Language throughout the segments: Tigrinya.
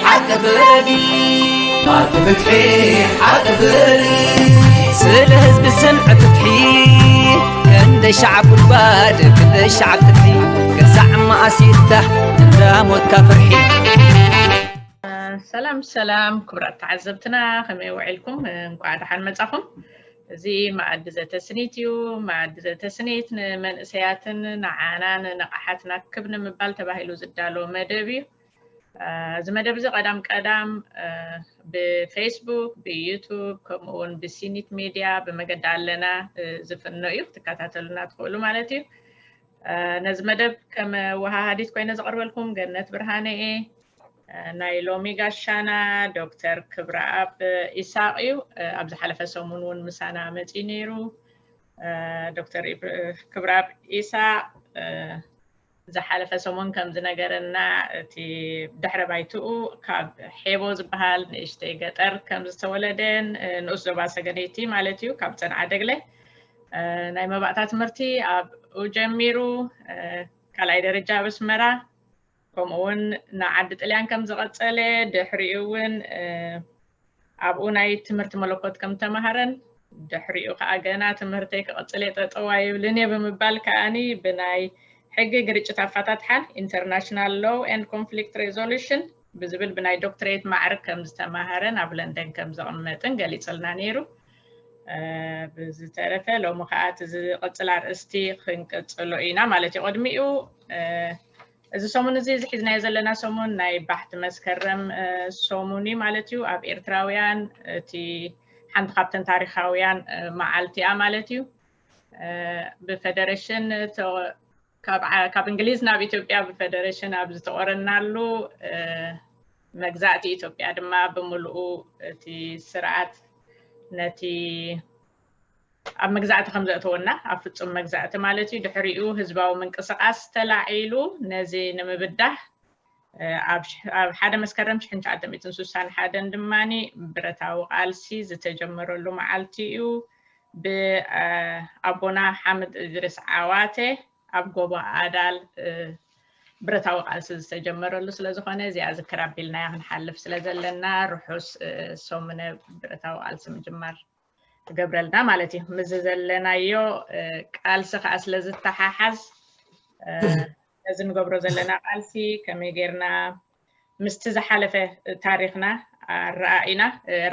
ሓቂ ፍረዲ፣ ሓቂ ፍትሒ፣ ሓቂ ፍረዲ። ስለ ህዝቢ ስምዒ ፍትሒ፣ ክንደይ ሻዕ ጉድጓድ፣ ክንደይ ሻዕ ፍትሒ፣ ክሳዕ መኣስ ይፍታሕ እንዳ ሞትካ ፍርሒ። ሰላም ሰላም፣ ክቡራት ተዓዘብትና፣ ከመይ ውዒልኩም? እንቋዕ ደሓን መጻኹም። እዚ መኣዲ ዘተስኒት እዩ። መኣዲ ዘተስኒት ንመንእሰያትን ንዓና ንንቕሓት ናክብ ንምባል ተባሂሉ ዝዳሎ መደብ እዩ። እዚ መደብ እዚ ቀዳም ቀዳም ብፌስቡክ፣ ብዩቱብ፣ ከምኡ እውን ብሲኒት ሚድያ ብመገዲ ኣለና ዝፍኖ እዩ። ክትከታተሉና ትኽእሉ ማለት እዩ። ነዚ መደብ ከም ወሃሃዲት ኮይነ ዘቕርበልኩም ገነት ብርሃነ እየ። ናይ ሎሚ ጋሻና ዶክተር ክብረኣብ ኢሳቕ እዩ። ኣብ ዝሓለፈ ሰሙን እውን ምሳና መፂኡ ነይሩ። ዶክተር ክብረኣብ ኢሳቕ ዝሓለፈ ሰሙን ከም ዝነገረና፣ እቲ ድሕረ ባይትኡ ካብ ሔቦ ዝበሃል ንእሽተይ ገጠር ከም ዝተወለደን ንኡስ ዞባ ሰገነይቲ ማለት እዩ፣ ካብ ፀንዓደግለ ናይ መባእታ ትምህርቲ ኣብኡ ጀሚሩ ካልኣይ ደረጃ ኣብ ኣስመራ፣ ከምኡ እውን ንዓዲ ጥልያን ከም ዝቐፀለ፣ ድሕሪኡ እውን ኣብኡ ናይ ትምህርቲ መለኮት ከም ተማሃረን፣ ድሕሪኡ ከዓ ገና ትምህርተይ ክቐፅል እየ፣ ጠጠው ኣይብልን እየ ብምባል ከዓኒ ብናይ ሕጊ ግርጭት ኣፋታትሓን፣ International Law and Conflict Resolution፣ ብዝብል ብናይ ዶክትሬት ማዕርግ ከም ዝተማሃረን ኣብ ለንደን ከም ዘቕመጥን ገሊፅልና ነይሩ። ብዝተረፈ ሎሚ ከዓ እቲ ዝቕፅል ኣርእስቲ ክንቅፅሎ ኢና ማለት እዩ። ቅድሚኡ እዚ ሰሙን እዚ እዚ ሒዝናዮ ዘለና ሰሙን ናይ ባሕቲ መስከረም ሰሙን እዩ ማለት እዩ። ኣብ ኤርትራውያን እቲ ሓንቲ ካብተን ታሪኻውያን መዓልቲ እያ ማለት እዩ። ብፈደረሽን ካብ እንግሊዝ ናብ ኢትዮጵያ ብፈደረሽን ኣብ ዝተቆረናሉ መግዛእቲ ኢትዮጵያ ድማ ብምልኡ እቲ ስርዓት ነቲ ኣብ መግዛእቲ ከም ዘእተወና፣ ኣብ ፍጹም መግዛእቲ ማለት እዩ። ድሕሪኡ ህዝባዊ ምንቅስቃስ ተላዒሉ ነዚ ንምብዳህ ኣብ ሓደ መስከረም ሽሕን ትሽዓተ ሚእትን ስሳን ሓደን ድማ ብረታዊ ቃልሲ ዝተጀመረሉ መዓልቲ እዩ። ብኣቦና ሓምድ እድሪስ ዓዋተ ኣብ ጎቦ ኣዳል ብረታዊ ቃልሲ ዝተጀመረሉ ስለዝኾነ እዚኣ ዝክር ኣቢልናያ ክንሓልፍ ስለዘለና ርሑስ ሰሙነ ብረታዊ ቃልሲ ምጅማር ትገብረልና ማለት እዩ። ምስ ዘለናዮ ቃልሲ ከዓ ስለዝተሓሓዝ ነዚ ንገብሮ ዘለና ቃልሲ ከመይ ጌርና ምስቲ ዝሓለፈ ታሪኽና ኣረኣኢና።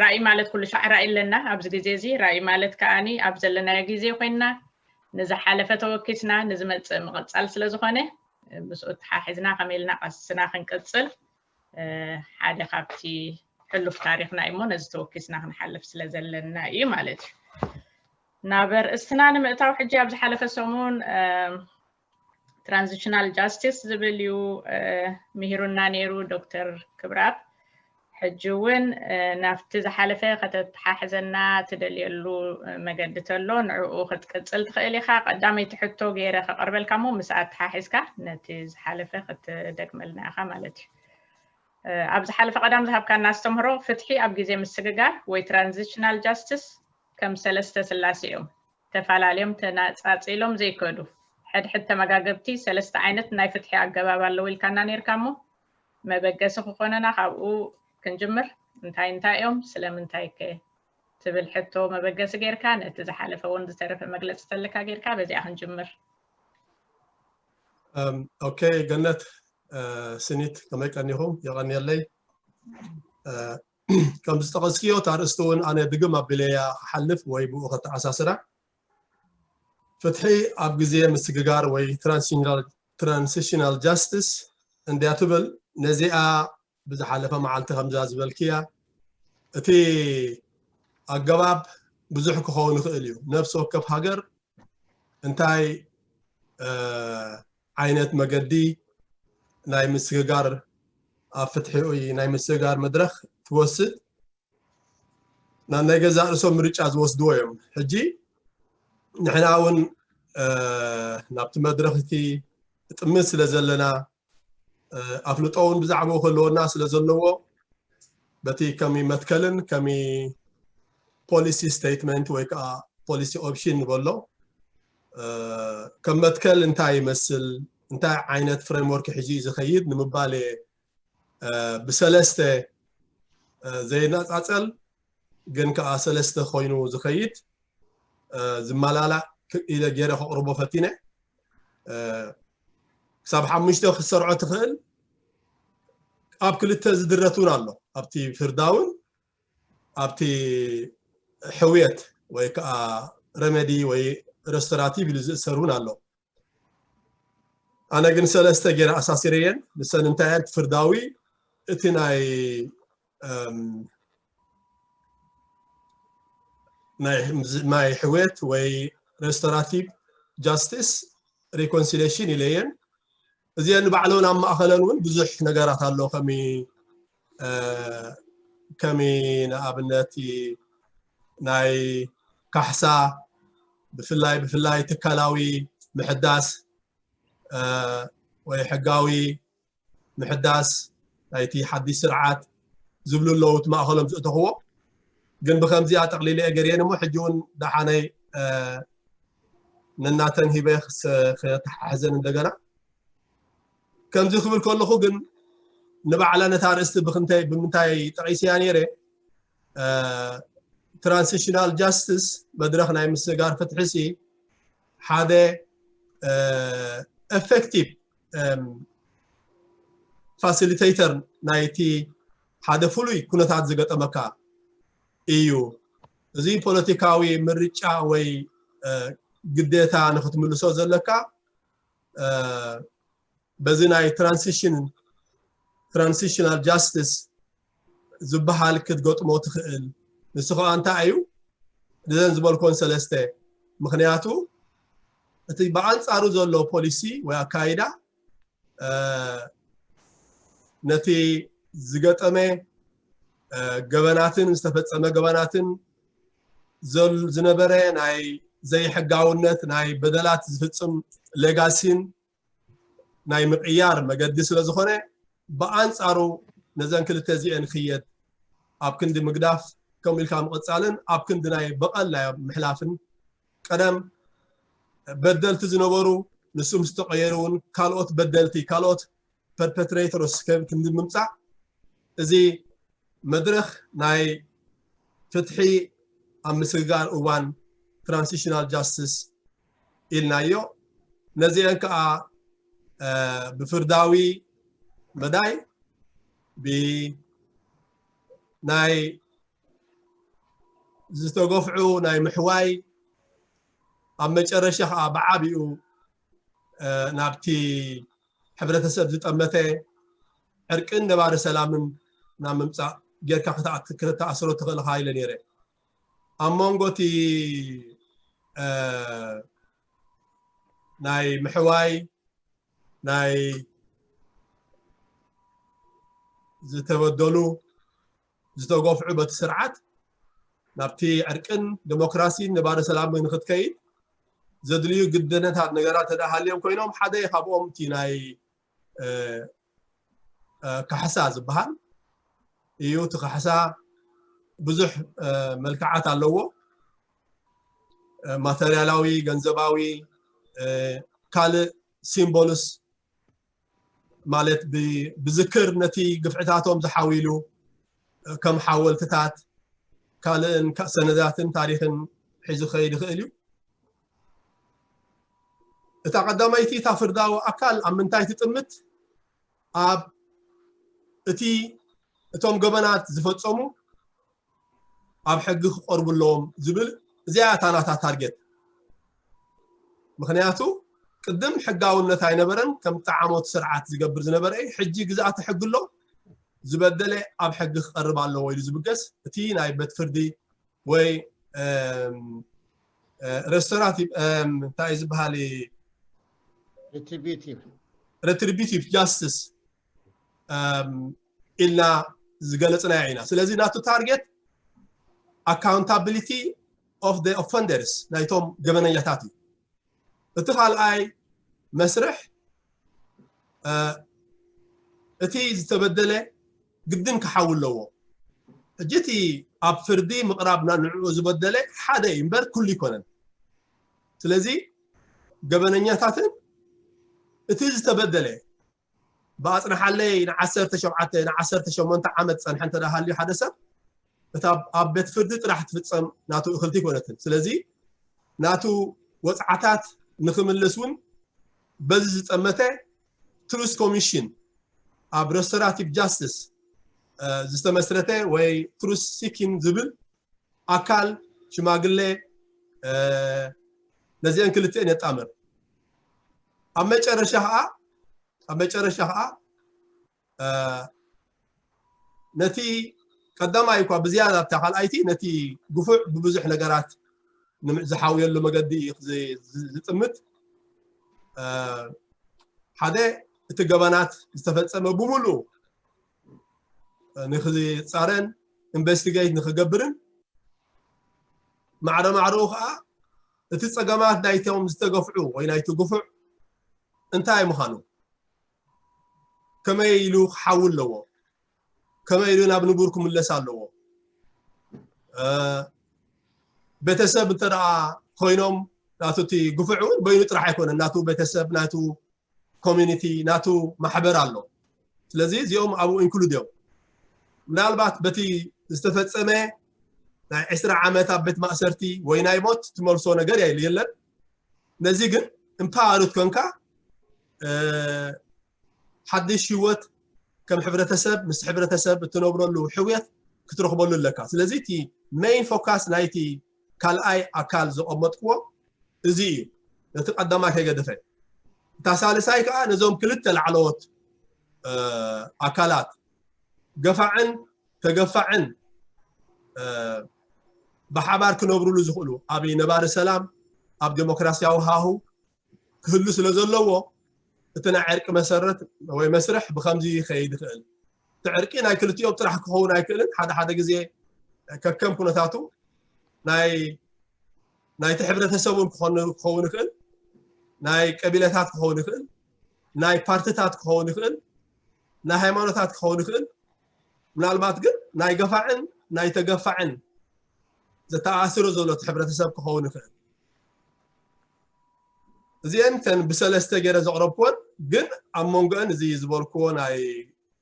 ራእይ ማለት ኩሉ ሻዕ ራእይ ኣለና። ኣብዚ ግዜ እዚ ራእይ ማለት ከዓኒ ኣብ ዘለናዮ ግዜ ኮይንና ንዝሓለፈ ተወኪስና ንዝመፅእ ምቕፃል ስለዝኾነ ምስኡ ተሓሒዝና ከመይ ኢልና ቀስና ክንቅፅል ሓደ ካብቲ ሕሉፍ ታሪኽና እዩ እሞ ነዚ ተወኪስና ክንሓልፍ ስለዘለና እዩ ማለት እዩ። ናብ ኣርእስትና ንምእታው ሕጂ ኣብ ዝሓለፈ ሰሙን ትራንዚሽናል ጃስቲስ ዝብል እዩ ምሂሩና ነይሩ ዶክተር ክብራብ። ሕጂ እውን ናብቲ ዝሓለፈ ከተተሓሕዘና ትደልየሉ መገዲ ተሎ ንዕኡ ክትቅፅል ትኽእል ኢኻ። ቀዳመይቲ ሕቶ ገይረ ከቕርበልካ እሞ ምስኣ ኣተሓሒዝካ ነቲ ዝሓለፈ ክትደግመልና ኢኻ ማለት እዩ። ኣብ ዝሓለፈ ቀዳም ዝሃብካና ኣስተምህሮ ፍትሒ ኣብ ግዜ ምስግጋር ወይ ትራንዚሽናል ጃስቲስ ከም ሰለስተ ስላሴ እዮም። ተፈላለዮም ተነጻጺሎም ዘይከዱ ሕድሕድ ተመጋገብቲ ሰለስተ ዓይነት ናይ ፍትሒ ኣገባብ ኣለዉ ኢልካና ነይርካ እሞ መበገሲ ክኾነና ካብኡ ክንጅምር። እንታይ እንታይ እዮም? ስለምንታይ ከ? ትብል ሕቶ መበገሲ ጌርካ ነቲ ዝሓለፈ እውን ዝተረፈ መግለፂ ተለካ ጌርካ በዚኣ ክንጅምር። ኦኬ ገነት፣ ስኒት ከመይ ቀኒኹም? የቐንየለይ። ከም ዝጠቐስክዮ እቲ ኣርእስቲ እውን ኣነ ድግም ኣቢለያ ክሓልፍ ወይ ብኡ ከተኣሳስራ። ፍትሒ ኣብ ግዜ ምስግጋር ወይ ትራንሲሽናል ጃስቲስ እንድያ ትብል። ነዚኣ ብዝሓለፈ መዓልቲ ከምዛ ዝበልክያ እቲ ኣገባብ ብዙሕ ክኸውን ይኽእል እዩ። ነፍሲ ወከፍ ሃገር እንታይ ዓይነት መገዲ ናይ ምስግጋር ኣብ ፍትሒ ናይ ምስግጋር መድረኽ ትወስድ ናብ ናይ ገዛእ ርእሶም ምርጫ ዝወስድዎ እዮም። ሕጂ ንሕና እውን ናብቲ መድረኽ እቲ ንጥምት ስለ ዘለና ኣፍልጦ እውን ብዛዕባኡ ክህልወና ስለ ዘለዎ በቲ ከም መትከልን ከም ፖሊሲ ስቴትመንት ወይ ከዓ ፖሊሲ ኦፕሽን ንበሎ ከም መትከል እንታይ ይመስል እንታይ ዓይነት ፍሬምወርክ ሒዙ እዩ ዝኸይድ ንምባል እየ ብሰለስተ ዘይነፃፀል ግን ከዓ ሰለስተ ኮይኑ ዝኸይድ ዝመላላእ ኢለ ገይረ ከቕርቦ ፈቲነ። ክሳብ ሓሙሽተ ክትሰርዖ ትኽእል። ኣብ ክልተ ዝድረት እውን ኣሎ። ኣብቲ ፍርዳውን ኣብቲ ሕውየት ወይ ከዓ ረመዲ ወይ ረስቶራቲቭ ኢሉ ዝእሰር እውን ኣሎ። ኣነ ግን ሰለስተ ገይረ ኣሳሲረየን። ንሰን እንታይ እየን? ፍርዳዊ፣ እቲ ናይ ናይ ሕውየት ወይ ረስቶራቲቭ ጃስቲስ ሪኮንሲሌሽን ኢለየን። እዚአን ባዕለን ኣብ ማእኸለን እውን ብዙሕ ነገራት ኣሎ። ከሚ ከሚ ንኣብነት ናይ ካሕሳ ብፍላይ ብፍላይ ትካላዊ ምሕዳስ ወይ ሕጋዊ ምሕዳስ ናይቲ ሓድሽ ስርዓት ዝብሉ ኣለዉ፣ እቲ ማእኸሎም ዝእተኽዎ። ግን ብከምዚኣ ጠቕሊለ እየ ገርየን እሞ ሕጂ እውን ደሓነይ ነናተን ሂበ ክተሓሕዘን እንደገና። ከምዚ ክብል ከለኹ ግን ንባዕላ ነታ ኣርእስቲ ብክንታይ ብምንታይ ጠቒሰያ ነይረ? ትራንሲሽናል ጃስቲስ፣ መድረኽ ናይ ምስግጋር ፍትሒ ሲ ሓደ ኤፌክቲቭ ፋሲሊቴተር ናይቲ ሓደ ፍሉይ ኩነታት ዝገጠመካ እዩ። እዚ ፖለቲካዊ ምርጫ ወይ ግዴታ ንክትምልሶ ዘለካ በዚ ናይ ትራንሲሽን ትራንሲሽናል ጃስቲስ ዝበሃል ክትገጥሞ ትኽእል። ንሱ ከዓ እንታይ እዩ? እዘን ዝበልኮን ሰለስተ። ምክንያቱ እቲ ብኣንፃሩ ዘሎ ፖሊሲ ወይ ኣካይዳ ነቲ ዝገጠመ ገበናትን ዝተፈፀመ ገበናትን ዝነበረ ናይ ዘይሕጋውነት ናይ በደላት ዝፍፅም ሌጋሲን ናይ ምቕያር መገዲ ስለ ዝኾነ፣ ብኣንፃሩ ነዘን ክልተ እዚአን ክየድ ኣብ ክንዲ ምግዳፍ ከምኡ ኢልካ ምቕፃልን ኣብ ክንዲ ናይ በቐል ናይ ምሕላፍን ቀደም በደልቲ ዝነበሩ ንሱ ምስ ተቐየሩ እውን ካልኦት በደልቲ ካልኦት ፐርፐትሬተርስ ከም ክንዲ ምምፃእ እዚ መድረኽ ናይ ፍትሒ ኣብ ምስግጋር እዋን ትራንሲሽናል ጃስቲስ ኢልናዮ። ነዚአን ከዓ ብፍርዳዊ መዳይ ብናይ ዝተገፍዑ ናይ ምሕዋይ ኣብ መጨረሻ ከዓ ብዓቢኡ ናብቲ ሕብረተሰብ ዝጠመተ ዕርቅን ነባሪ ሰላምን ናብ ምምፃእ ጌርካ ክትኣስሮ ትኽእል ኢኻ ኢለ ነይረ። ኣብ መንጎ እቲ ናይ ምሕዋይ ናይ ዝተበደሉ ዝተገፍዑ በቲ ስርዓት ናብቲ ዕርቅን ዴሞክራሲን ነባሪ ሰላምን ንክትከይድ ዘድልዩ ግድነታት ነገራት ተደሃልዮም ኮይኖም ሓደ ካብኦም እቲ ናይ ካሕሳ ዝበሃል እዩ። እቲ ካሕሳ ብዙሕ መልክዓት ኣለዎ። ማተርያላዊ፣ ገንዘባዊ፣ ካልእ ሲምቦልስ ማለት ብዝክር ነቲ ግፍዕታቶም ዝሓዊሉ ከም ሓወልትታት ካልእን ሰነዳትን ታሪክን ሒዙ ክኸይድ ይኽእል እዩ። እታ ቀዳመይቲ እታ ፍርዳዊ ኣካል ኣብ ምንታይ ትጥምት? ኣብ እቲ እቶም ገበናት ዝፈጸሙ ኣብ ሕጊ ክቐርቡ ኣለዎም ዝብል እዚኣ እታ ናታ ታርጌት። ምክንያቱ ቅድም ሕጋውነት ኣይነበረን፣ ከም ጣዕሞት ስርዓት ዝገብር ዝነበረ እዩ። ሕጂ ግዝኣተ ሕጊ ኣሎ፣ ዝበደለ ኣብ ሕጊ ክቐርብ ኣለዎ ኢሉ ዝብገስ እቲ ናይ ቤት ፍርዲ ወይ ረስቶራቲቭ እንታይ ዝበሃል retributive retributive justice ኢልና ዝገለፅናዮ ኢና። ስለዚ ናቱ ታርጌት accountability of the offenders ናይቶም ገበነኛታት እዩ። እቲ ካልኣይ መስርሕ እቲ ዝተበደለ ግድን ክሓዊ ኣለዎ። ሕጂ እቲ ኣብ ፍርዲ ምቕራብ ንዕኡ ዝበደለ ሓደ እዩ እምበር ኩሉ ይኮነን። ስለዚ ገበነኛታትን እቲ ዝተበደለ ብኣፅናሓለይ ንዓሰርተ ሸውዓተ ንዓሰርተ ሸሞንተ ዓመት ፀንሐ እንተ ሃልዩ ሓደ ሰብ እታ ኣብ ቤት ፍርዲ ጥራሕ ትፍፀም ናቱ እኽልቲ ኣይኮነትን። ስለዚ ናቱ ወፅዓታት ንክምልስ እውን በዚ ዝጠመተ ትሩስ ኮሚሽን ኣብ restorative justice ዝተመስረተ ወይ ትሩስ ሲኪን ዝብል ኣካል ሽማግሌ ነዚአን ክልቲአን የጣምር። ኣብ መጨረሻ ከዓ ኣብ መጨረሻ ከዓ ነቲ ቀዳማይ እኳ ብዝያዳ ኣብታ ካልኣይቲ ነቲ ግፉዕ ብብዙሕ ነገራት ዝሓውየሉ መገዲ እዩ ዝጥምት። ሓደ እቲ ገበናት ዝተፈጸመ ብምሉእ ንክፃረን ኢንቨስቲጌት ንክገብርን ማዕረ ማዕረኡ ከዓ እቲ ፀገማት ናይቶም ዝተገፍዑ ወይ ናይቲ ግፉዕ እንታይ ምዃኑ ከመይ ኢሉ ክሓዊ ኣለዎ፣ ከመይ ኢሉ ናብ ንቡር ክምለስ ኣለዎ። ቤተሰብ እንተ ደኣ ኮይኖም ናቱ እቲ ግፉዕ እውን በይኑ ጥራሕ ኣይኮነን፣ ናቱ ቤተሰብ፣ ናቱ ኮሚኒቲ፣ ናቱ ማሕበር ኣሎ። ስለዚ እዚኦም ኣብኡ ኢንክሉድ እዮም። ምናልባት በቲ ዝተፈጸመ ናይ ዕስራ ዓመት ኣብ ቤት ማእሰርቲ ወይ ናይ ሞት ትመልሶ ነገር የለን። ነዚ ግን እምፓወርድ ኮንካ ሓድሽ ህይወት ከም ሕብረተሰብ ምስ ሕብረተሰብ እትነብረሉ ሕውየት ክትረኽበሉ ኣለካ። ስለዚ እቲ ሜይን ፎካስ ናይቲ ካልኣይ ኣካል ዘቐመጥክዎ እዚ እዩ። ነቲ ቀዳማይ ከይገደፈ እታ ሳልሳይ ከዓ ነዞም ክልተ ላዕለዎት ኣካላት ገፋዕን ተገፋዕን ብሓባር ክነብሩሉ ዝኽእሉ ኣብ ነባሪ ሰላም ኣብ ዴሞክራሲያዊ ሃሁ ክህሉ ስለ ዘለዎ እቲ ናይ ዕርቂ መሰረት ወይ መስርሕ ብከምዚ ይኸይድ ይኽእል። እቲ ዕርቂ ናይ ክልቲኦም ጥራሕ ክኸውን ኣይክእልን። ሓደ ሓደ ግዜ ከከም ኩነታቱ ናይ ናይቲ ሕብረተሰብ እውን ክኾን ክኸውን ይኽእል፣ ናይ ቀቢለታት ክኸውን ይኽእል፣ ናይ ፓርትታት ክኸውን ይኽእል፣ ናይ ሃይማኖታት ክኸውን ይኽእል። ምናልባት ግን ናይ ገፋዕን ናይ ተገፋዕን ዘተኣሳስሮ ዘሎ እቲ ሕብረተሰብ ክኸውን ይኽእል። እዚአን ተን ብሰለስተ ገይረ ዘቕረብኩወን ግን ኣብ መንጎአን እዚ ዝበልኩዎ ናይ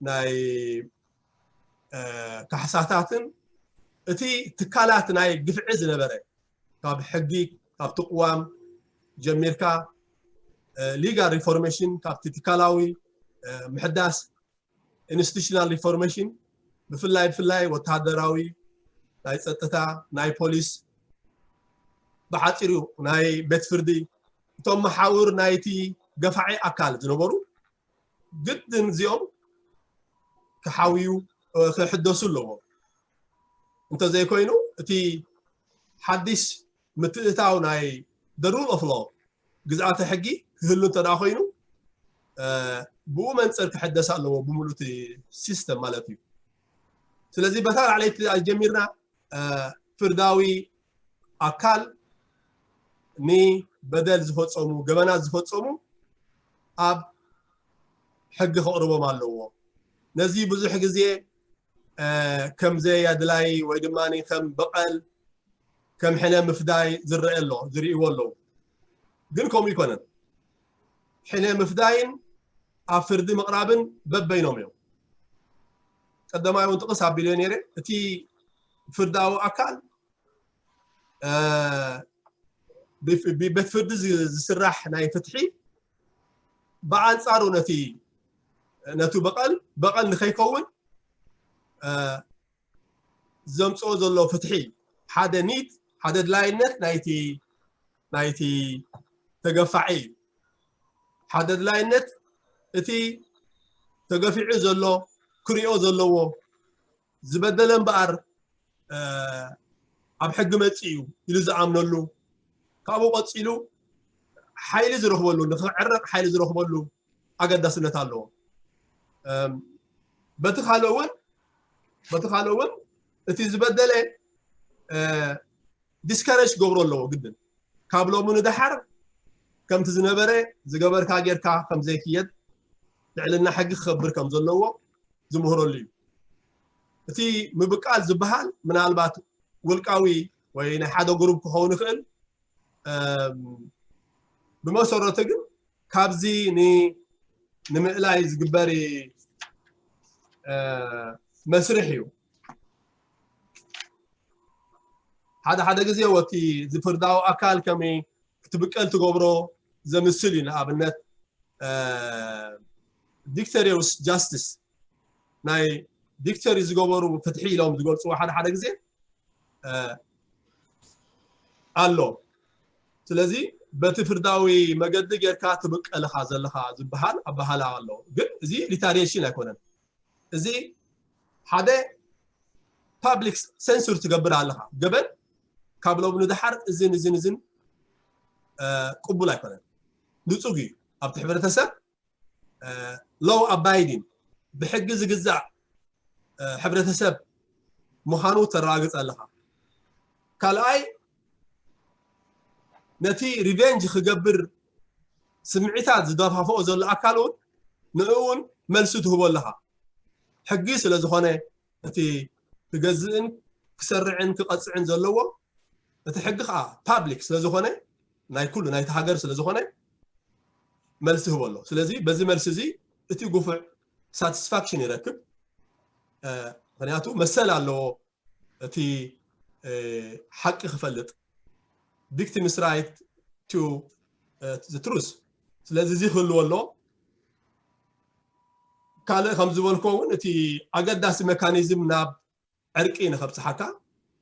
ናይ ካሕሳታትን እቲ ትካላት ናይ ግፍዒ ዝነበረ ካብ ሕጊ ካብቲ ቅዋም ጀሚርካ ሊጋል ሪፎርሜሽን ካብቲ ትካላዊ ምሕዳስ ኢንስቲቱሽናል ሪፎርሜሽን ብፍላይ ብፍላይ ወተሃደራዊ ናይ ፀጥታ ናይ ፖሊስ ብሓፂሩ ናይ ቤት ፍርዲ እቶም መሓውር ናይቲ ገፋዒ ኣካል ዝነበሩ ግድን እዚኦም ክሓውዩ ክሕደሱ ኣለዎ። እንተዘይኮይኑ እቲ ሓድሽ ምትእታው ናይ the rule of law ግዝኣተ ሕጊ ክህሉ እንተ ኮይኑ ብኡ መንፅር ክሕደስ ኣለዎ ብምሉእ እቲ ሲስተም ማለት እዩ። ስለዚ በታ ላዕለይቲ ጀሚርና ፍርዳዊ ኣካል ንበደል ዝፈፀሙ ገበናት ዝፈፀሙ ኣብ ሕጊ ከቕርቦም ኣለዎ። ነዚ ብዙሕ ግዜ ከም ዘይ ኣድላይ ወይ ድማ ከም በቐል ከም ሕነ ምፍዳይ ዝረአ ኣሎ ዝርእይዎ ኣለዉ። ግን ከምኡ ይኮነን። ሕነ ምፍዳይን ኣብ ፍርዲ ምቕራብን በበይኖም እዮም። ቀዳማይ እውን ጥቕስ ኣቢለ ነይረ። እቲ ፍርዳዊ ኣካል ቤት ፍርዲ ዝስራሕ ናይ ፍትሒ ብኣንፃሩ ነቲ ነቱ በቐል በቐል ንከይከውን ዘምፅኦ ዘሎ ፍትሒ ሓደ ኒድ ሓደ ድላይነት ናይቲ ናይቲ ተገፋዒ እዩ። ሓደ ድላይነት እቲ ተገፊዑ ዘሎ ክሪኦ ዘለዎ ዝበደለ እምበኣር ኣብ ሕጊ መፂ እዩ ኢሉ ዝኣምነሉ ካብኡ ቀፂሉ ሓይሊ ዝረኽበሉ ንክዕረቕ ሓይሊ ዝረኽበሉ ኣገዳስነት ኣለዎ። በቲ ካልእ እውን በቲ ካልእ እውን እቲ ዝበደለ ዲስካሬጅ ክገብሮ ኣለዎ ግድን ካብ ሎሚ ንደሓር ከምቲ ዝነበረ ዝገበርካ ጌርካ ከምዘይክየድ ልዕልና ሕጊ ክኸብር ከም ዘለዎ ዝምህረሉ እዩ። እቲ ምብቃል ዝበሃል ምናልባት ውልቃዊ ወይ ናይ ሓደ ግሩፕ ክኸውን ይኽእል። ብመሰረቱ ግን ካብዚ ን ንምእላይ ዝግበር መስርሕ እዩ። ሓደ ሓደ ግዜ ወቲ ዝፍርዳዊ ኣካል ከመይ ክትብቀል ትገብሮ ዘምስል እዩ። ንኣብነት ዲክተሪውስ ጃስቲስ ናይ ዲክተሪ ዝገበሩ ፍትሒ ኢሎም ዝገልፅዎ ሓደ ሓደ ግዜ ኣሎ። ስለዚ በቲ ፍርዳዊ መገዲ ጌርካ ትብቀልኻ ዘለኻ ዝበሃል ኣበሃላ ኣሎ። ግን እዚ ሪታሊየሽን ኣይኮነን። እዚ ሓደ ፓብሊክ ሴንሱር ትገብር ኣለኻ። ገበን ካብ ሎም ንድሓር እዝን እዝን እዝን ቅቡል ኣይኮነን። ንፁግ እዩ። ኣብቲ ሕብረተሰብ ሎው ኣባይዲን ብሕጊ ዝግዛእ ሕብረተሰብ ምዃኑ ተረጋግፅ ኣለኻ። ካልኣይ ነቲ ሪቬንጅ ክገብር ስምዒታት ዝደፋፍኦ ዘሎ ኣካል እውን ንኡ እውን መልሲ ትህቦ ኣለኻ። ሕጊ ስለ ዝኾነ እቲ ክገዝእን ክሰርዕን ክቐፅዕን ዘለዎ እቲ ሕጊ ከዓ ፓብሊክ ስለ ዝኾነ ናይ ኩሉ ናይቲ ሃገር ስለ ዝኾነ መልሲ ህቦ ኣሎ። ስለዚ በዚ መልሲ እዚ እቲ ጉፉዕ ሳቲስፋክሽን ይረክብ። ምክንያቱ መሰል ኣለዎ እቲ ሓቂ ክፈልጥ። Victims right to the truth። ስለዚ እዚ ክህልዎ ኣሎ። ካልእ ከም ዝበልኮ እውን እቲ ኣገዳሲ መካኒዝም ናብ ዕርቂ ንኸብፅሓካ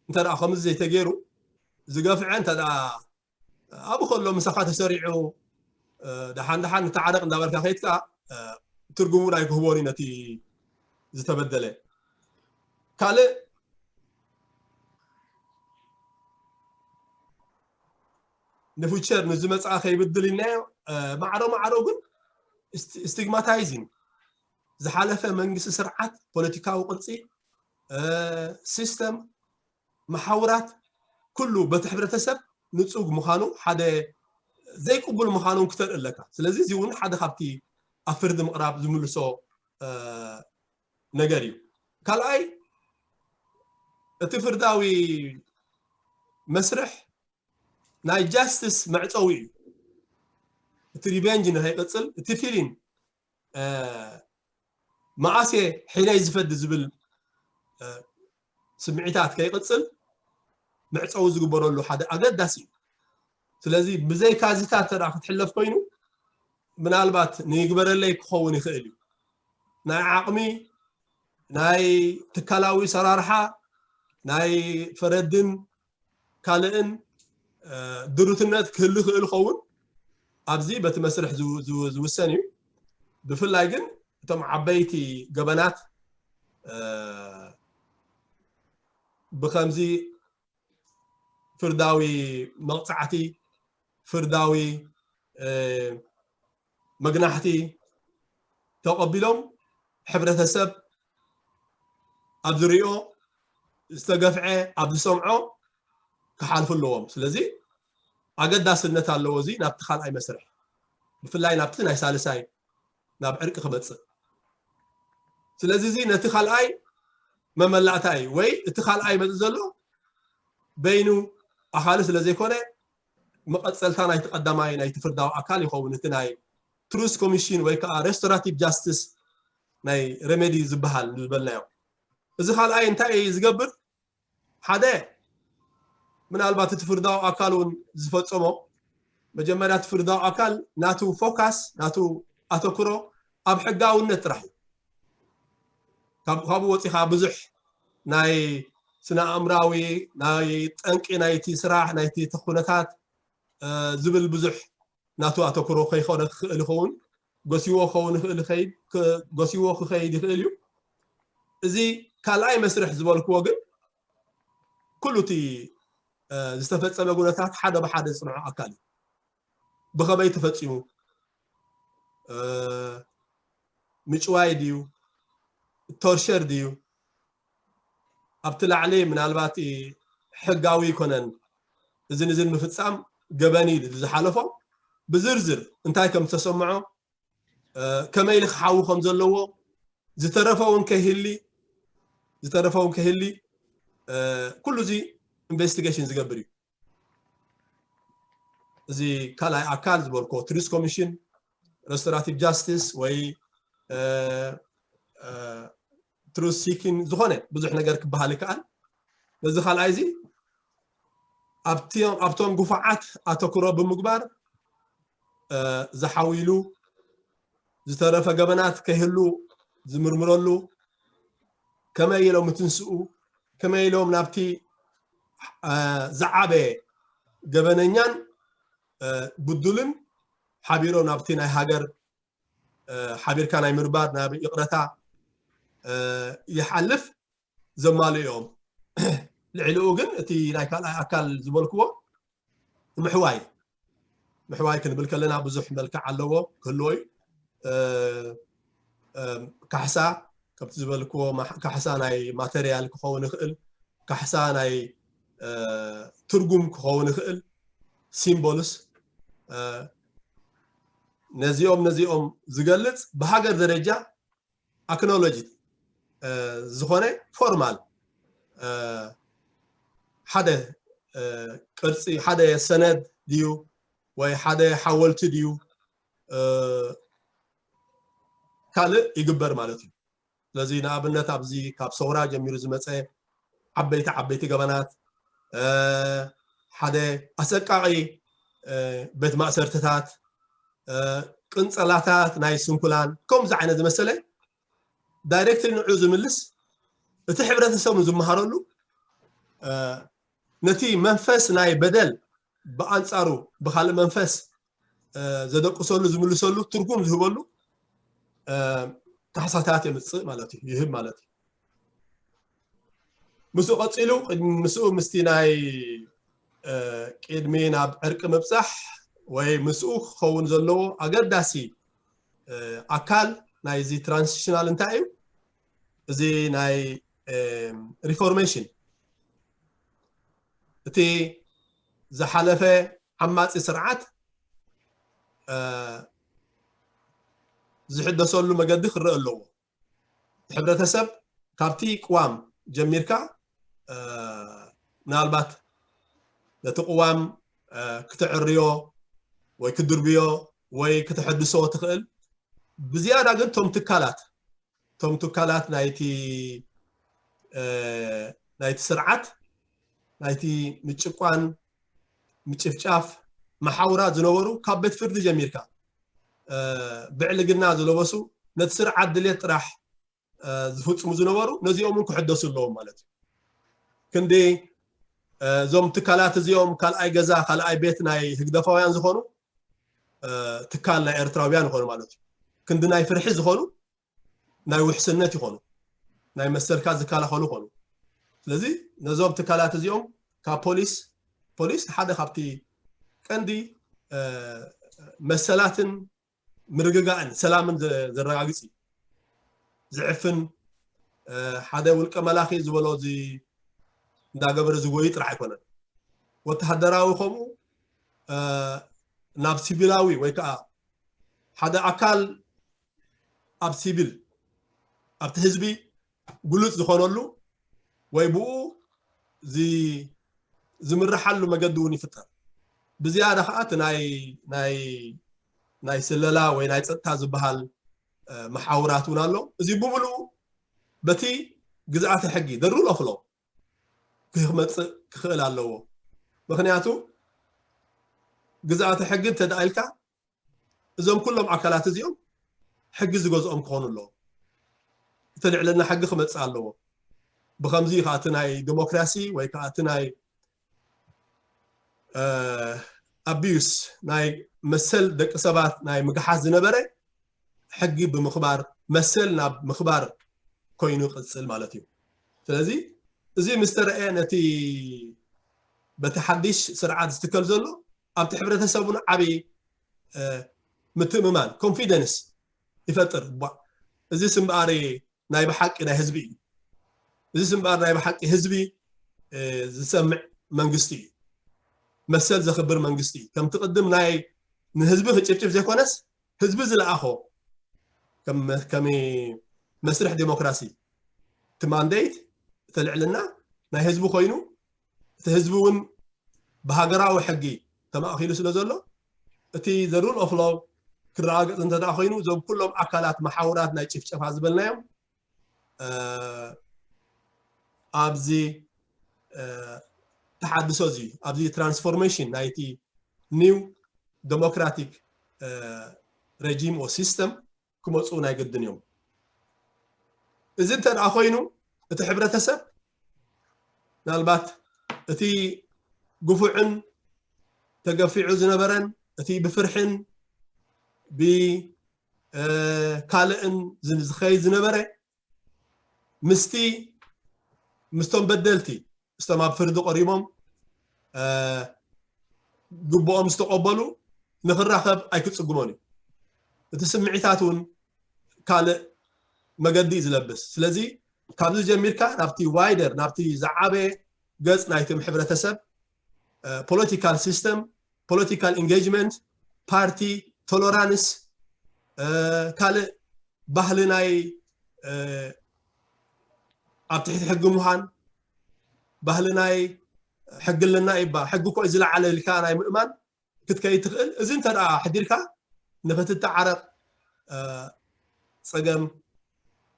እንተ ከምዚ ዘይተገይሩ ዝገፍዐ እንተ ኣብኡ ከሎ ምሳኻ ተሰሪዑ ደሓን ደሓን ንተዓረቕ እንዳበልካ ከይድካ ትርጉሙ ኣይክህቦን እዩ ነቲ ዝተበደለ። ካልእ ንፊቸር ንዝመፅኣ ከይብድል ኢልናዮ። ማዕሮ ማዕሮ ግን ስቲግማታይዚንግ ዝሓለፈ መንግስቲ ስርዓት ፖለቲካዊ ቅርፂ ሲስተም መሓውራት ኩሉ በቲ ሕብረተሰብ ንፁግ ምዃኑ ሓደ ዘይቅቡል ምዃኑ ክተርኢ ኣለካ። ስለዚ እዚ እውን ሓደ ካብቲ ኣብ ፍርዲ ምቕራብ ዝምልሶ ነገር እዩ። ካልኣይ እቲ ፍርዳዊ መስርሕ ናይ ጃስቲስ መዕፀዊ እዩ። እቲ ሪቬንጅ ንኸይቅፅል እቲ ፊሊን መኣስ እየ ሒነይ ዝፈዲ ዝብል ስምዒታት ከይቅፅል መዕፀዊ ዝግበረሉ ሓደ ኣገዳሲ እዩ። ስለዚ ብዘይካ እዚታት እንተ ክትሕለፍ ኮይኑ ምናልባት ንይግበረለይ ክኸውን ይኽእል እዩ። ናይ ዓቕሚ ናይ ትካላዊ ሰራርሓ ናይ ፈረድን ካልእን ድሩትነት ክህሉ ይኽእል ይኸውን። ኣብዚ በቲ መስርሕ ዝውሰን እዩ። ብፍላይ ግን እቶም ዓበይቲ ገበናት ብከምዚ ፍርዳዊ መቕፃዕቲ፣ ፍርዳዊ መግናሕቲ ተቐቢሎም ሕብረተሰብ ኣብ ዝሪኦ ዝተገፍዐ ኣብ ዝሰምዖ ክሓልፉ ኣለዎም። ስለዚ ኣገዳስነት ኣለዎ እዚ ናብቲ ካልኣይ መስርሕ ብፍላይ ናብቲ ናይ ሳልሳይ ናብ ዕርቂ ክመፅእ። ስለዚ እዚ ነቲ ካልኣይ መመላእታ እዩ ወይ እቲ ካልኣይ መፅእ ዘሎ በይኑ ኣኻሊ ስለ ዘይኮነ መቐፀልታ ናይቲ ቀዳማይ ናይቲ ፍርዳዊ ኣካል ይኸውን። እቲ ናይ ትሩስ ኮሚሽን ወይ ከዓ ሬስቶራቲቭ ጃስቲስ ናይ ሬሜዲ ዝበሃል ዝበልናዮ እዚ ካልኣይ እንታይ እዩ ዝገብር? ሓደ ምናልባት እቲ ፍርዳዊ ኣካል እውን ዝፈፀሞ መጀመርያ እቲ ፍርዳዊ ኣካል ናቱ ፎካስ ናቱ ኣተኩሮ ኣብ ሕጋውነት ጥራሕ እዩ። ካብኡ ወፂኻ ብዙሕ ናይ ስነ ኣእምራዊ ናይ ጠንቂ ናይቲ ስራሕ ናይቲ ኩነታት ዝብል ብዙሕ ናቱ ኣተኩሮ ከይኮነ ክኽእል ይኸውን፣ ጎሲዎ ክኸውን ይኽእል ይኸይድ፣ ጎሲዎ ክኸይድ ይኽእል እዩ። እዚ ካልኣይ መስርሕ ዝበልክዎ ግን ኩሉ እቲ ዝተፈፀመ ጉነታት ሓደ ብሓደ ዝፅንዖ ኣካል እዩ። ብኸመይ ተፈፂሙ? ምጭዋይ ድዩ? ቶርሸር ድዩ? ኣብቲ ላዕሊ ምናልባት ሕጋዊ ይኮነን እዝን እዝን ምፍፃም ገበን እዩ ዝሓለፎ ብዝርዝር እንታይ ከም ዝተሰምዖ ከመይ ኢሉ ክሓዊ ከም ዘለዎ ዝተረፈ እውን ከይህሊ ዝተረፈ እውን ከይህሊ ኩሉ እዚ ኢንቨስቲጌሽን ዝገብር እዩ። እዚ ካልኣይ ኣካል ዝበልኮ ትሩስ ኮሚሽን restorative justice ወይ truth seeking ዝኾነ ብዙሕ ነገር ክበሃል ይከኣል። ነዚ ካልኣይ እዚ ኣብቶም ግፉዓት ኣተኩሮ ብምግባር ዝሓዊሉ ዝተረፈ ገበናት ከይህሉ ዝምርምረሉ፣ ከመይ ኢሎም ትንስኡ፣ ከመይ ኢሎም ናብቲ ዝዓበየ ገበነኛን ብዱልን ሓቢሮም ናብቲ ናይ ሃገር ሓቢርካ ናይ ምርባር ናብ ይቕረታ ይሓልፍ ዘማልኡ እዮም። ልዕሊኡ ግን እቲ ናይ ካልኣይ ኣካል ዝበልክዎ ምሕዋይ ምሕዋይ ክንብል ከለና ብዙሕ መልክዕ ኣለዎ ክህልዎ እዩ። ካሕሳ ከምቲ ዝበልክዎ ካሕሳ ናይ ማተርያል ክኸውን ይኽእል፣ ካሕሳ ናይ ትርጉም ክኸውን ይኽእል፣ ሲምቦልስ ነዚኦም ነዚኦም ዝገልፅ ብሃገር ደረጃ ኣክኖሎጂ ዝኾነ ፎርማል ሓደ ቅርፂ ሓደ ሰነድ ድዩ ወይ ሓደ ሓወልቲ ድዩ ካልእ ይግበር ማለት እዩ። ስለዚ ንኣብነት ኣብዚ ካብ ሰውራ ጀሚሩ ዝመፀ ዓበይቲ ዓበይቲ ገበናት ሓደ ኣሰቃቒ ቤት ማእሰርትታት ቅንፀላታት ናይ ስንኩላን ከምዚ ዓይነት ዝመሰለ ዳይሬክትሊ ንዑ ዝምልስ እቲ ሕብረተሰብ ዝመሃረሉ ነቲ መንፈስ ናይ በደል ብኣንፃሩ ብካልእ መንፈስ ዘደቅሰሉ ዝምልሰሉ ትርጉም ዝህበሉ ካሕሳታት የምፅእ ማለት እዩ ይህብ ማለት እዩ። ምስኡ ቀፂሉ ምስኡ ምስቲ ናይ ቅድሚ ናብ ዕርቂ ምብፃሕ ወይ ምስኡ ክኸውን ዘለዎ ኣገዳሲ ኣካል ናይዚ ትራንዚሽናል እንታይ እዩ? እዚ ናይ ሪፎርሜሽን እቲ ዝሓለፈ ዓማፂ ስርዓት ዝሕደሰሉ መገዲ ክረአ ኣለዎ። ሕብረተሰብ ካብቲ ቅዋም ጀሚርካ ምናልባት ነቲ ቅዋም ክተዕርዮ ወይ ክድርብዮ ወይ ክተሐድሶ ትኽእል። ብዝያዳ ግን ቶም ትካላት ቶም ትካላት ናይቲ ናይቲ ስርዓት ናይቲ ምጭቋን ምጭፍጫፍ መሓውራት ዝነበሩ ካብ ቤት ፍርዲ ጀሚርካ ብዕልግና ዝለበሱ ነቲ ስርዓት ድሌት ጥራሕ ዝፍፅሙ ዝነበሩ ነዚኦም እውን ክሕደሱ ኣለዎም ማለት እዩ። ክንዲ እዞም ትካላት እዚኦም ካልኣይ ገዛ ካልኣይ ቤት ናይ ህግደፋውያን ዝኾኑ ትካል ናይ ኤርትራውያን ይኾኑ ማለት እዩ። ክንዲ ናይ ፍርሒ ዝኾኑ ናይ ውሕስነት ይኾኑ ናይ መሰልካ ዝከላኸሉ ይኾኑ። ስለዚ ነዞም ትካላት እዚኦም ካብ ፖሊስ ፖሊስ ሓደ ካብቲ ቀንዲ መሰላትን ምርግጋእን ሰላምን ዘረጋግፅ እዩ። ዝዕፍን ሓደ ውልቀ መላኺ ዝበሎ እዚ እንዳገበረ ዝጎይ ጥራሕ ኣይኮነን። ወተሃደራዊ ከምኡ ናብ ሲቪላዊ ወይ ከዓ ሓደ ኣካል ኣብ ሲቪል ኣብቲ ህዝቢ ግሉፅ ዝኾነሉ ወይ ብኡ ዝምርሓሉ መገዲ እውን ይፍጠር። ብዝያዳ ከዓ እቲ ናይ ናይ ናይ ስለላ ወይ ናይ ፀጥታ ዝበሃል መሓውራት እውን ኣሎ። እዚ ብምሉኡ በቲ ግዝኣተ ሕጊ ደሩል ኦፍሎ ክመፅእ ክኽእል ኣለዎ። ምክንያቱ ግዝኣተ ሕጊ እንተደኣ ኢልካ እዞም ኩሎም ኣካላት እዚኦም ሕጊ ዝገዝኦም ክኾኑ ኣለዎም። እቲ ልዕልና ሕጊ ክመፅእ ኣለዎ። ብከምዚ ከዓ እቲ ናይ ዲሞክራሲ ወይ ከዓ እቲ ናይ ኣቢዩስ ናይ መሰል ደቂ ሰባት ናይ ምግሓስ ዝነበረ ሕጊ ብምኽባር መሰል ናብ ምኽባር ኮይኑ ይቕፅል ማለት እዩ። ስለዚ እዚ ምስ ተረአ ነቲ በቲ ሓድሽ ስርዓት ዝትከል ዘሎ ኣብቲ ሕብረተሰቡን ዓብዪ ምትእምማን ኮንፊደንስ ይፈጥር። እዚ ስምባሪ ናይ ብሓቂ ናይ ህዝቢ እዩ። እዚ ስምባር ናይ ብሓቂ ህዝቢ ዝሰምዕ መንግስቲ እዩ። መሰል ዘኽብር መንግስቲ እዩ። ከምቲ ቅድም ናይ ንህዝቢ ክጭፍጭፍ ዘይኮነስ ህዝቢ ዝለኣኾ ከም መስርሕ ዴሞክራሲ እቲ ማንዴት እቲ ልዕልና ናይ ህዝቢ ኮይኑ እቲ ህዝቢ እውን ብሃገራዊ ሕጊ ተማእኪሉ ስለ ዘሎ እቲ the rule of law ክረጋገፅ እንተ ደኣ ኮይኑ፣ እዞም ኩሎም ኣካላት መሓውራት ናይ ጭፍጨፋ ዝበልናዮም፣ እ፣ ኣብዚ፣ እ፣ ተሓድሶ እዚ፣ ኣብዚ ትራንስፎርሜሽን ናይቲ ኒው ዴሞክራቲክ፣ እ፣ ሬጂም ኦ ሲስተም ክመፁ ናይ ግድን እዮም። እዚ እንተ ደኣ ኮይኑ፣ እቲ ሕብረተሰብ ምናልባት እቲ ግፉዕን ተገፊዑ ዝነበረን፣ እቲ ብፍርሕን ብ፣ እ፣ ካልእን ዝ-፣ ዝኸይድ ዝነበረ፣ ምስቲ፣ ምስቶም በደልቲ፣ ምስቶም ኣብ ፍርዲ ቀሪቦም፣ እ፣ ግቡኦም ዝተቐበሉ ንኽራኸብ ኣይክጽግሞን እዩ። እቲ ስምዒታት እውን ካልእ መገዲ እዩ ዝለብስ። ስለዚ ካብዚ ጀሚርካ ናብቲ ዋይደር፣ ናብቲ ዝዓበየ ገጽ ናይቲ ሕብረተሰብ፣ እ፣ ፖለቲካል ሲስተም፣ ፖለቲካል ኢንጌጅመንት፣ ፓርቲ፣ ቶለራንስ፣ እ፣ ካልእ ባህሊ ናይ፣ እ፣ ኣብ ትሕቲ ሕጊ ምዃን፣ ባህሊ ናይ ሕጊ ኣለና ይባ፣ ሕጊ እኮ እዩ ዝለዓለ ኢልካ ናይ ምእማን ክትከይድ ትኽእል። እዚ እንተ ደኣ ሕዲርካ ንኽትተዓረቕ፣ እ፣ ጸገም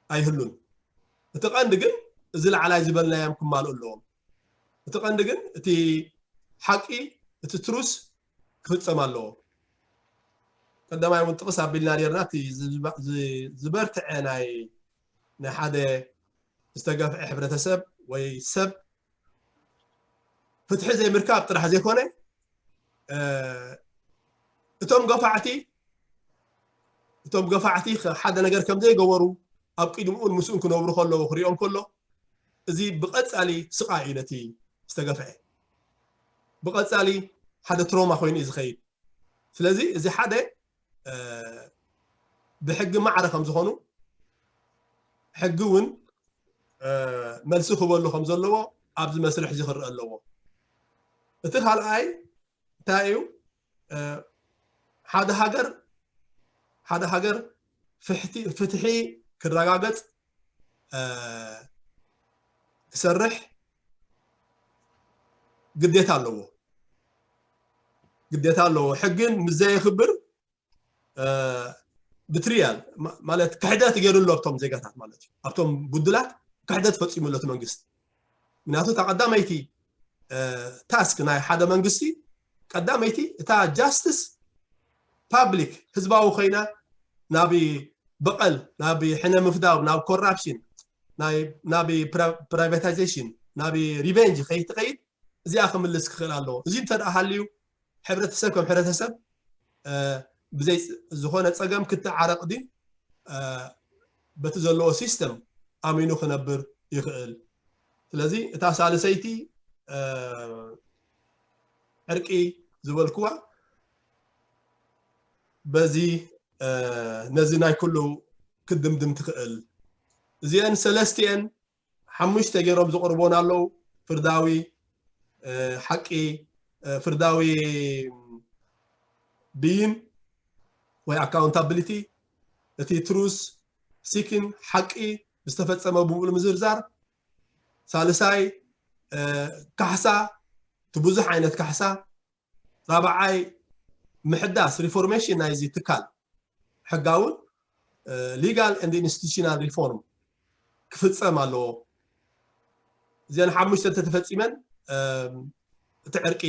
ኣይህሉን። እቲ ቀንዲ ግን እዚ ላዕላይ ዝበልናዮም ክማልኡ ኣለዎም። እቲ ቀንዲ ግን እቲ ሓቂ፣ እቲ ትሩስ ክፍጸም ኣለዎ። ቀዳማይ እውን ጥቕስ ኣቢልና ነርና፣ እቲ ዝባ-፣ ዝ-፣ ዝበርትዐ ናይ፣ ናይ ሓደ ዝተገፍዐ ሕብረተሰብ ወይ ሰብ ፍትሒ ዘይምርካብ ጥራሕ ዘይኮነ፣ እ፣ እቶም ገፋዕቲ፣ እቶም ገፋዕቲ ኸ-፣ ሓደ ነገር ከም ዘይገበሩ ኣብ ቅድምኡን ምስኡን ክነብሩ ከለዉ ክሪኦም ከሎ፣ እዚ ብቐጻሊ ስቓይ እዩ ነቲ ዝተገፍዐ። ብቐጻሊ ሓደ ትሮማ ኮይኑ እዩ ዝኸይድ። ስለዚ እዚ ሓደ፣ እ፣ ብሕጊ ማዕረ ከም ዝኾኑ፣ ሕጊ እውን፣ እ፣ መልሲ ክህበሉ ከም ዘለዎ ኣብዚ መስርሕ እዚ ክረአ ኣለዎ። እቲ ካልኣይ እንታይ እዩ? እ፣ ሓደ ሃገር፣ ሓደ ሃገር ፍሕቲ-፣ ፍትሒ ክረጋገጽ፣ እ፣ ክሰርሕ ግዴታ ኣለዎ። ግዴታ ኣለዎ። ሕግን ምስ ዘየኽብር፣ እ፣ ብትሪያል ማ-፣ ማለት ክሕደት ገይሩ ኣሎ ኣብቶም ዜጋታት ማለት እዩ። ኣብቶም ብድላት ክሕደት ፈጺሙ ኣሎ እቲ መንግስቲ። ምክንያቱ እታ ቀዳመይቲ፣ እ፣ ታስክ ናይ ሓደ መንግስቲ፣ ቀዳመይቲ እታ ጃስትስ ፓብሊክ፣ ህዝባዊ ኮይና፣ ናብ በቐል፣ ናብ ሕነ ምፍዳው፣ ናብ ኮራፕሽን፣ ናይ፣ ናብ ፕራ-፣ ፕራይቬታይዜሽን፣ ናብ ሪቨንጅ ከይትኸይድ እዚኣ ክምልስ ክኽእል ኣለዎ። እዚ እንተ ደኣ ሃልዩ፣ ሕብረተሰብ ከም ሕብረተሰብ፣ እ፣ ብዘይ ፅ-፣ ዝኾነ ጸገም ክተዓረቕ ድዩ፣ እ፣ በቲ ዘለዎ ሲስተም ኣሚኑ ክነብር ይኽእል። ስለዚ እታ ሳልሰይቲ፣ እ፣ ዕርቂ ዝበልክዋ በዚ፣ እ፣ ነዚ ናይ ኩሉ ክድምድም ትኽእል። እዚአን ሰለስቲአን ሓሙሽተ ገይሮም ዝቕርቦን ኣለዉ። ፍርዳዊ፣ እ፣ ሓቂ፣ እ፣ ፍርዳዊ ብይን ወይ ኣካውንታብሊቲ፣ እቲ ትሩስ ሲኪን፣ ሓቂ ዝተፈጸመ ብምሉእ ምዝርዛር፣ ሳልሳይ፣ እ፣ ካሕሳ፣ እቲ ብዙሕ ዓይነት ካሕሳ፣ ራብዓይ ምሕዳስ፣ ሪፎርሜሽን ናይዚ ትካል፣ ሕጋውን፣ እ፣ ሊጋል ኤንድ ኢንስቲቱሽናል ሪፎርም ክፍጸም ኣለዎ። እዚአን ሓሙሽተ እንተተፈጺመን፣ እ፣ እቲ ዕርቂ፣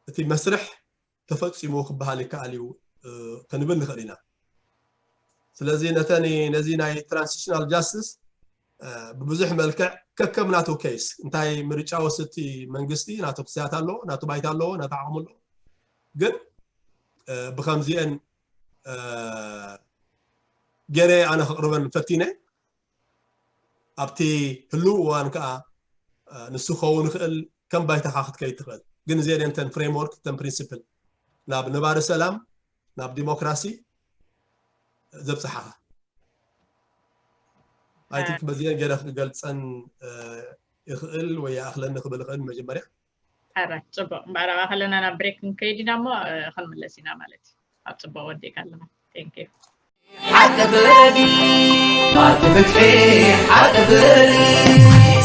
እቲ መስርሕ ተፈጺሙ ክበሃል ይከኣል እዩ፣ እ፣ ክንብል ንኽእል ኢና። ስለዚ ነተን፣ ነዚ ናይ ትራንዚሽናል ጃስቲስ፣ እ፣ ብብዙሕ መልክዕ ከከም ናቱ ኬስ፣ እንታይ ምርጫ ወስድ እቲ መንግስቲ፣ ናቱ ክስያት ኣለዎ፣ ናቱ ባይታ ኣለዎ፣ ናቱ ዓቕሚ ኣለዎ። ግን፣ እ፣ ብኸምዚአን፣ እ፣ ገይረ ኣነ ክቕርበን ፈቲነ። ኣብቲ ህልው እዋን ከኣ፣ እ፣ ንሱ ክኸውን ይኽእል፣ ከም ባይታኻ ክትከይድ ትኽእል። ግን እዚአን እተን ፍሬምወርክ፣ እተን ፕሪንሲፕል ናብ ነባሪ ሰላም፣ ናብ ዲሞክራሲ ዘብጽሓኻ። ኣይ ቲንክ በዚአን ገለ ክገልጸን፣ እ፣ ይኽእል ወይ ይኣኽለኒ ክብል ይኽእል መጀመርያ። ሕራይ፣ ጽቡቕ። እምበኣር ኣብኣ ከለና ናብ ብሬክ ክንከይድ ኢና እሞ፣ እ፣ ክንምለስ ኢና ማለት እዩ። ኣብ ጽቡቕ ወዲእካ ኣለኻ። ቴንክ ዩ። ሓቂ ፍረዲ፣ ፓርቲ ፍትሒ፣ ሓቂ ፍረዲ።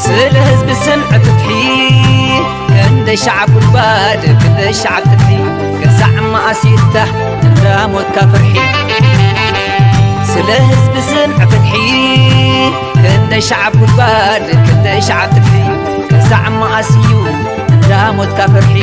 ስለ ህዝቢ ስምዒ ፍትሒ፣ ክንደይ ሻዕ ጉድጓድ፣ ክንደይ ሻዕ ፍትሒ። ገዛዕ መኣስ ይፍታሕ፣ እንዳ ሞትካ ፍርሒ ስለ ህዝቢ ስምዕ ፍትሒ ክንደይ ሸዓብ ጉድጓድ ክንደይ ሸዓብ ትፍሒ ክሳዕ መኣስ እዩ እንዳ ሞትካ ፍርሒ